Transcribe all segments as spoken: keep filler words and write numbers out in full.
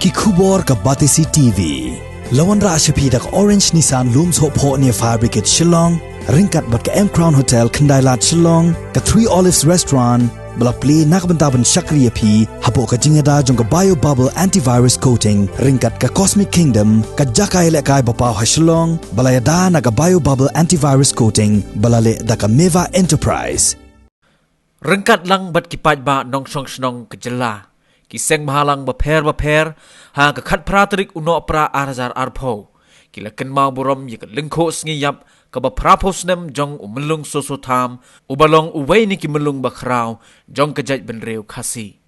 Ki khubor ka Batesi T V. La wanrah sha phi da ka Orange Nissan Lum Sohphoh near Fire Brigade Shillong, ryngkat bad ka M Crown Hotel Khyndailad Shillong, ka Three Olives Restaurant, ba la plie na ka bynta ban shakri ïa phi hapoh ka jingïada jong ka Bio Bubble Antivirus Coating, ryngkat ka Cosmic Kingdom, ka jaka ïalehkai ba paw ha Shillong, ba la ïada na ka Bio Bubble Antivirus Coating, ba la leh da ka Meva Enterprise. Ryngkat lang bad ki paidbah nongshong shnong ka jylla, ki seng bhalang bapher bapher, ha ka khatphra tarik u Nohprah ar hajar arphew, ki la kynmaw burom ïa ka lyngkhuh sngi ïap kaba phra phew snem jong u Myllung Soso Tham, uba long uwei na ki myllung bakhraw jong ka jaitbynriew Khasi.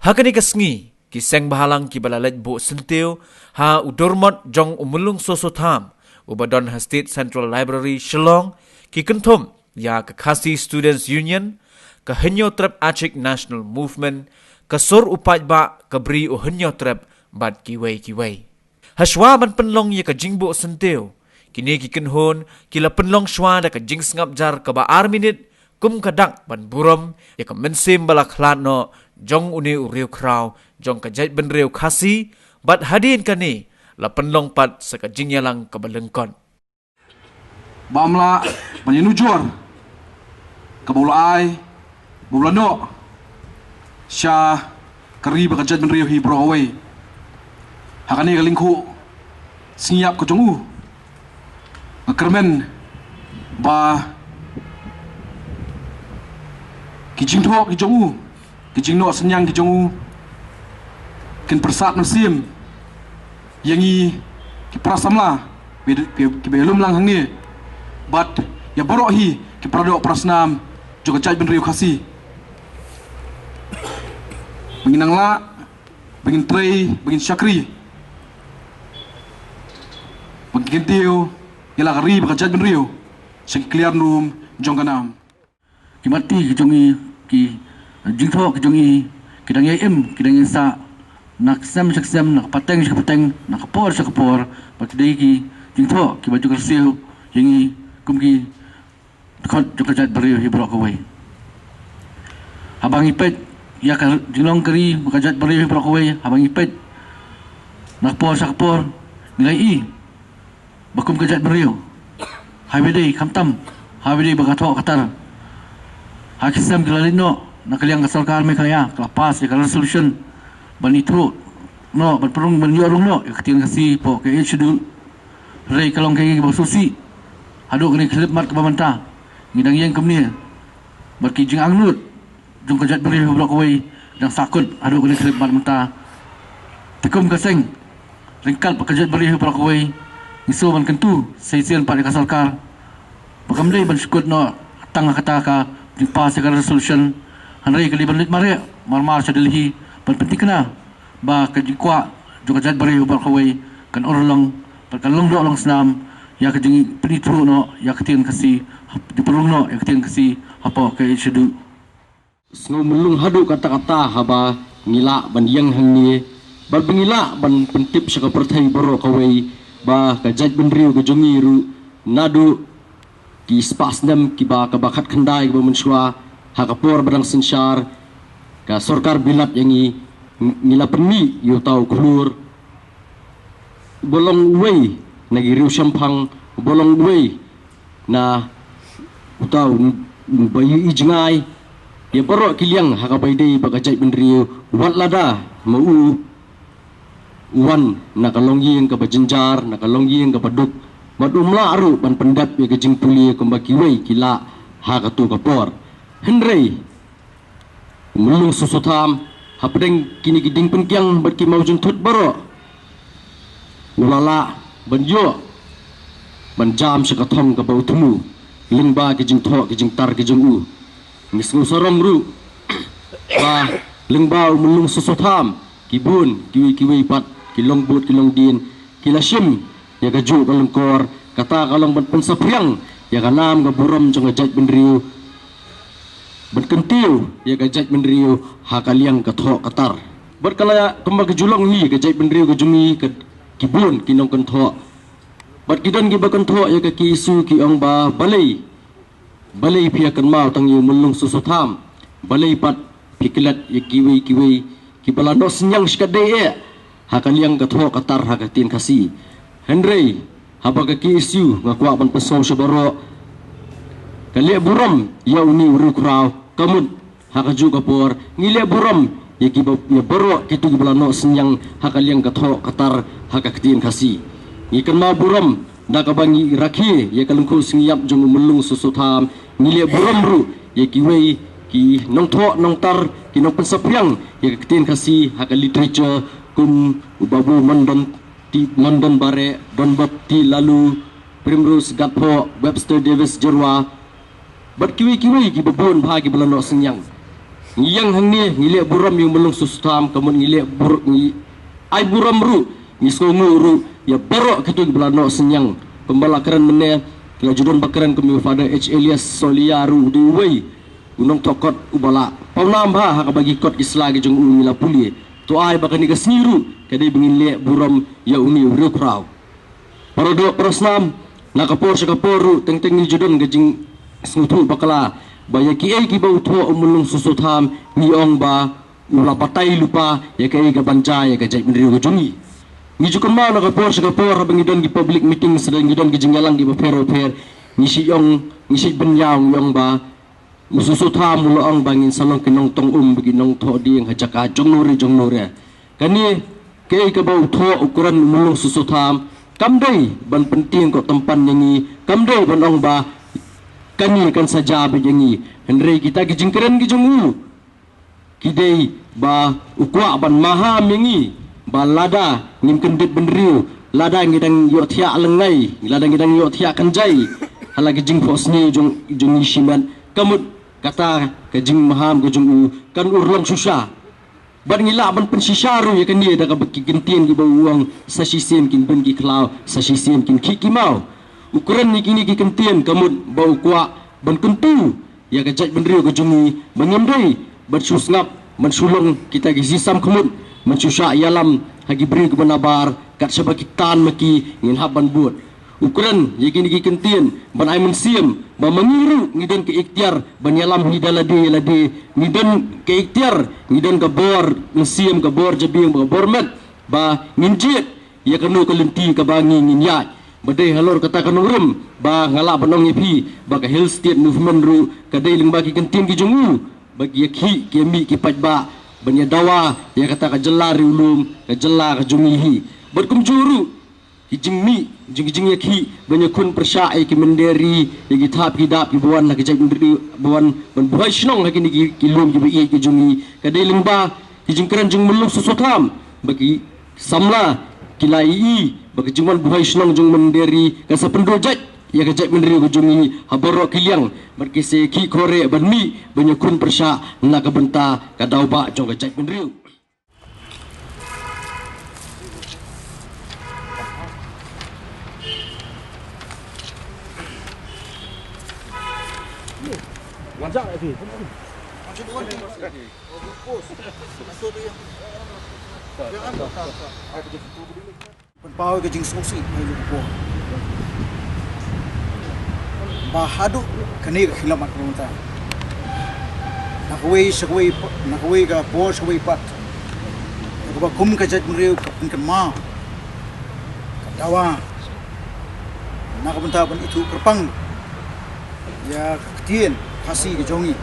Ha kane ka sngi, ki seng bhalang kiba la leit buh syntiew ha u durmot jong u Myllung Soso Tham, uba don ha State Central Library Shillong, ki kynthup ïa ka Khasi Students Union, ka Hynñiewtrep Achik National Movement, ka Sur u Paidbah, ka Bri u Hynñiewtrep, bad kiwei kiwei. Hashwa ban pynlong ïa ka jingbuh syntiew, kine ki kynhun ki la pynlong shwa da ka jingsngap jar kaba ar minit, kum ka dak ban burom ïa ka mynsiem ba la khlad noh jong une u riewkhraw jong ka jaitbynriew Khasi, bad hadien kane la pynlong pat sa ka jingïalang kaba lyngkot. Ba ym lah ban ïanujor kaba u la ai, ba u la noh sha ka ri bad ka jaitbynriew hi baroh kawei. Ha kane ka lyngkhuh sngi ïap ka jong u, nga kyrmen ba ki jingthoh ki jong u, ki jingnoh synñiang ki jong u kin pyrsad mynsiem ïa ngi ki para samla kiba, kiba ïalum lang hangne, bad ïa baroh hi ki para doh para snam jong ka jaitbynriew Khasi, ba ngin nang lah, ba ngin trei, ba ngin shakri, ba ngin kyntiew ïa la ka ri bad ka jaitbynriew sha ki kliar rum jong ka nam. Ki matti ki jong ngi, ki jingthoh ki jong ngi, ki dang ïai im, ki dang ïai sah na ka snem sha ka snem, na ka pateng sha ka pateng, na ka por sha ka por, bad ki dei ki jingthoh kiba ju kyrsiew ïa ngi kum ki dkhot jong ka jaitbynriew hi baroh kawei. Haba ngi peit ïa ka jinglong ka ri bad ka jaitbynriew hi baroh kawei, haba ngi peit na ka por sha ka por, ngi la ïohi ba kum ka jaitbynriew, ha kaba ïadei, khamtam ha kaba ïadei bad ka thoh ka tar, ha ki snem ki la leit noh, na ka liang ka sorkar Meghalaya ka la pass ïa ka resolution ban ïathuh noh, ban pynrung, ban ïoh rung noh ïa ka ktien Khasi hapoh ka Eighth Schedule. Hynrei ka long kaei kaba sngewsih, haduh kane ka khyllipmat kaba mynta ngi dang ïeng kumne, bad ki jingangnud jong ka jaitbynriew baroh kawei dang sahkut haduh kane ka khyllipmat mynta. Te kum ka seng ryngkat bad ka jaitbynriew baroh kawei, ngi sngew ban kyntu sa shisien pat ïa ka sorkar ba kam dei ban sahkut noh tang ha kata ka jingpass ïa ka resolution, hynrei ka dei ban leit mareh marmar sha Delhi ban pynthikna ba ka jingkwah jong ka jaitbynriew baroh kawei kan urlong, bad kan long doh long snam ïa ka jingpynithuh noh ïa ka ktien Khasi, jingpynrung noh ïa ka ktien Khasi hapoh ka Eighth Schedule. Sngew myllung haduh katta katta haba ngi lah ban ïeng hangne, bad ba ngi lah ban pyntip sha ka pyrthei baroh kawei ba ka jaitbynriew ka jong ngi ruh, naduh ki spah snem kiba, kaba khatkhyndai kaba mynshuwa, ha ka por ba dang synshar ka sorkar bilat ïa ngi, ngi la pynmih ïa uta u khlur uba long uwei na ki riewshemphang, uba long uwei na uta uba ïohi jngai ïa baroh ki liang ha kaba ïadei bad ka jaitbynriew, wat lada ma u u wan na ka longïing kaba jynjar, na ka longïing kaba duk, bad um lah ruh ban pyndep ïa ka jingpule kumba kiwei ki lah ha kato ka por. Hynrei u Myllung Soso Tham, hapdeng kine ki diengpyngkiang bad ki mawjynthut baroh, u la lah ban ïoh ban jam sha ka thong kaba u thmu lyngba ki jingthoh ki jingtar ki jong u. Ngi sngewsarong ruh ba lyngba u Myllung Soso Tham, ki bun kiwei kiwei pat ki longbud ki longdien ki la shim ïa kajuh ka lyngkor, kata ka long ban pynsaphriang ïa ka nam ka burom jong ka jaitbynriew, ban kyntiew ïa ka jaitbynriew ha ka liang ka thoh ka tar. Bad ka la, kumba ka ju long hi ka jaitbynriew ka jong ngi, ka, ki bun ki nongkynthoh, bad ki don kiba kynthoh ïa ka, ki issue, ki ong ba balei, balei phi ïa kynmaw tang ïa u Myllung Soso Tham, balei pat phi klet ïa kiwei kiwei kiba la noh synñiang shikatdei eh ha ka liang ka thoh ka tar ha ka ktien Khasi. Hynrei haba ka K S U, nga kwah ban pynsngew sha baroh, ka leh burom ïa une u riewkhraw, ka mut ha kajuh ka por ngi leh burom ïa kiba, ïa baroh kito kiba la noh synñiang ha ka liang ka thoh ka tar ha ka ktien Khasi. Ngi kynmaw burom da kaba ngi rakhe ïa ka lyngkhuh sngewïap jong u Myllung Soso Tham. Ngi leh burom ruh ïa kiwei ki nongthoh nongtar, ki nongpynsaphriang ïa ka ktien Khasi ha ka literature, kum u Babu Mondon T, Mondon Bareh, Donbok T Laloo, Primrose Gatphoh, Webster Davis Jyrwa, bad kiwei kiwei kiba bun bha kiba la noh synñiang. Ngi ïeng hangne ngi leh burom ïa u Myllung Soso Tham, ka mut ngi leh bur, ngi ai burom ruh, ngi sngewnguh ruh ïa baroh kito kiba la noh synñiang. Kumba la kren mynne, ki la ju don ba kren kum ïa u Father H Elias Solia ruh u dei uwei u nongthoh kot uba la pawnam bha ha kaba ki kot ki sla ki jong u ngi la pule. To ai ba kane ka sngi ruh ka dei ba ngin leh burom ïa une u riewkhraw. Para doh para snam, na ka por sha ka por ruh teng teng ngi ju don ka jingsngewthuh bakla ba ïa kiei kiba u thoh u Myllung Soso Tham ngi ong ba u la batai lypa ïa kaei kaban jia ïa ka jaitbynriew ka jong ngi. Ngi ju kynmaw na ka por sha ka por haba ngi don ki public meeting, sa ngi don ki jingïalang kiba pher bapher, ngi shu ong, ngi shu bynñiaw, ngi ong ba u Soso Tham u la ong ba ngin sa long ki nongtong um, ki nongthoh dieng ha jaka jong no re jong no re. Kane kaei kaba u thoh u kren u Myllung Soso Tham kam dei ban pyntieng ko tympan ïa ngi, kam dei ban ong ba kane kan sa jia beit ïa ngi. Hynrei kita ki jingkren ki jong u ki dei ba u kwah ban maham ïa ngi ba lada ngim kyndit bynriew, lada ngi dang ïohthiah lyngngai, lada ngi dang ïohthiah kynjai ha la ki jingphohsniew jong, jong ngi shimet, ka mut kata ka jingmaham ka jong u kan urlong shisha. Bad ngi lah ban pynshisha ruh ïa kane da kaba ki kyntien kiba u ong, sa shisien kin bun ki khlaw, sa shisien kin khih ki maw. U kren ïa kine ki kyntien ka mut ba u kwah ban kyntu ïa ka jaitbynriew ka jong ngi ba ngim dei ban shu sngap, ban shu long kita ki shisam khmut, ban shu shah ïalam ha ki briew kiba nabar, kat shaba ki tan ma ki ngin hap ban bud. U kren ïa kine ki kyntien ban ai mynsiem ba ma ngi ruh ngi don ka iktiar ban ïalam hi da lade ïa lade, ngi don ka iktiar, ngi don ka bor mynsiem, ka bor jabieng, ka bor met, ba ngin jied ïa kano ka lynti kaba ngi ngin ïaid. Ba dei halor kata ka nongrim ba nga lah ban ong ïa phi ba ka Hill State Movement ruh ka dei lyngba ki kyntien ki jong u ba ki ïakhih, ki ïamih, ki paidbah ban ïadawa ïa kata ka jylla riewlum, ka jylla ka jong ngi hi. Bad kumjuh ruh ki jingmih, jing, jingïakhih ban ïakhun pyrshah ïa ki mynder ri, ïa ki thap ki dap kiba wan ha ka jaitbynriew, ba wan ban buhai shnong ha kine ki, ki lum kiba ïeit ki jong ngi, ka dei lyngba ki jingkren jong u Myllung Soso Tham ba ki samla ki la ïohi ba ka jingwan buhai shnong jong u mynder ri kan sa pynduh jait ïa ka jaitbynriew ka jong ngi ha baroh ki liang, bad ki sa ïakhih khore ban mih ban ïakhun pyrshah na ka bynta ka daw bah jong ka jaitbynriew. Pynpaw ka jingsngewsih ha ïing u Blei ba haduh kane ka khyllipmat ka mynta, na kawei sha kawei pa-, na kawei ka por sha kawei pat, na kaba kum ka jaitbynriew ka pynkynmaw, ka dawa na ka bynta ban ithuh kyrpang ïa ka ktien Khasi ka jong ngi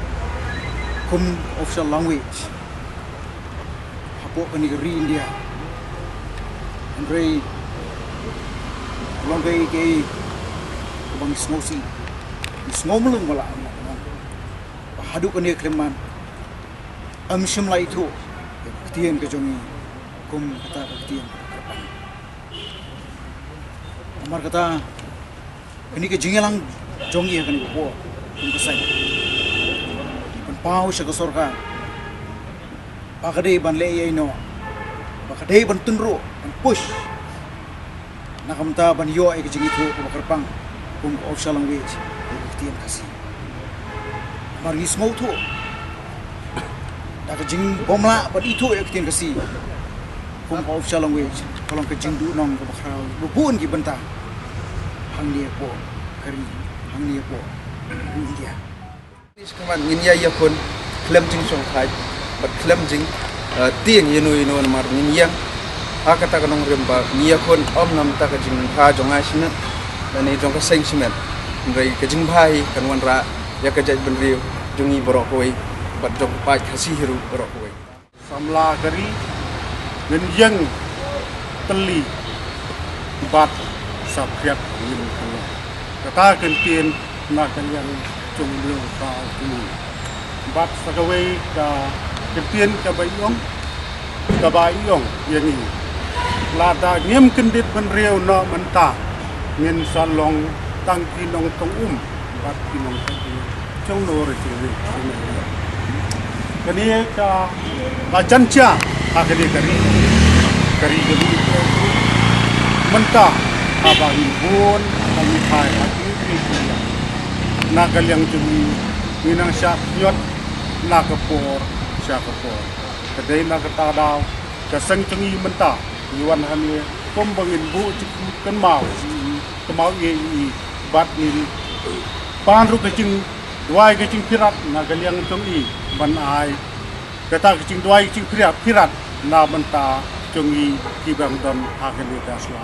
kum official language hapoh kane ka ri India. Hynrei ka long kaei kaei kaba ngi sngewsih, ngi sngew mlien ba la, ba haduh kane ka khyllipmat ym shym la ithuh ïa ka ktien ka jong ngi kum kata ka ktien kyrpang. Namar kata, kane ka jingïalang jong ngi ha kane ka por kum ka seng, ngi pynpaw sha ka sorkar ba ka dei ban leh ïa ino, ba ka dei ban tynruh, ban push na ka bynta ban ïoh ïa ka jingithuh kaba kyrpang kum ka official language ïa ka ktien Khasi. Namar ngi sngewthuh da ka jingbymlah ban ithuh ïa ka ktien Khasi kum ka official language ka long ka jingduhnong kaba khraw ba bun ki bynta hangne hapoh ka ri, hangne hapoh India. Ngi sngewmat ngin ïa ïakhun khlem jingshongthait bad khlem jing, eh, tieng ïano ïano namar ngin ïeng Ha kata ka nongrim ba ngi ïakhun ym na bynta ka jingbha jong nga shimet lane jong ka seng shimet, hynrei ka jingbha hi kan wanrah ïa ka jaitbynriew jong ngi baroh kawei bad jong ka paid Khasi hi ruh baroh kawei. Samla ka ri, ngin ïeng tylli bad saphriat ngin kynnoh. Kata ka ktien na ka liang jong u briew ka jong ngi. Bad sa kawei ka ktien kaba ïong, kaba ïong ïa ngi. Lada ngim kyndit bynriew noh mynta, ngin sa long tang ki nongtong um bad ki nongtong um. Jong no re jong re jong no re. Kane ka ba jan cha ha kane ka ri, ka ri ka ri mynta haba ngi bun, haba ngi phai ha kane ka ri, na ka liang jong ngi, ngi nang shah khñiot na ka por sha ka por. Ka dei na kata ka daw ka seng jong ngi mynta ngi wan hangne kumba ngin buh jingkynmaw, kynmaw ïa i, bad ngin pan ruh ka jingduwai ka jingpyrkhat na ka liang jong i ban ai kata ka jingduwai ka jingpyrkhat, pyrkhat na bynta jong i kiba don ha kane ka sla.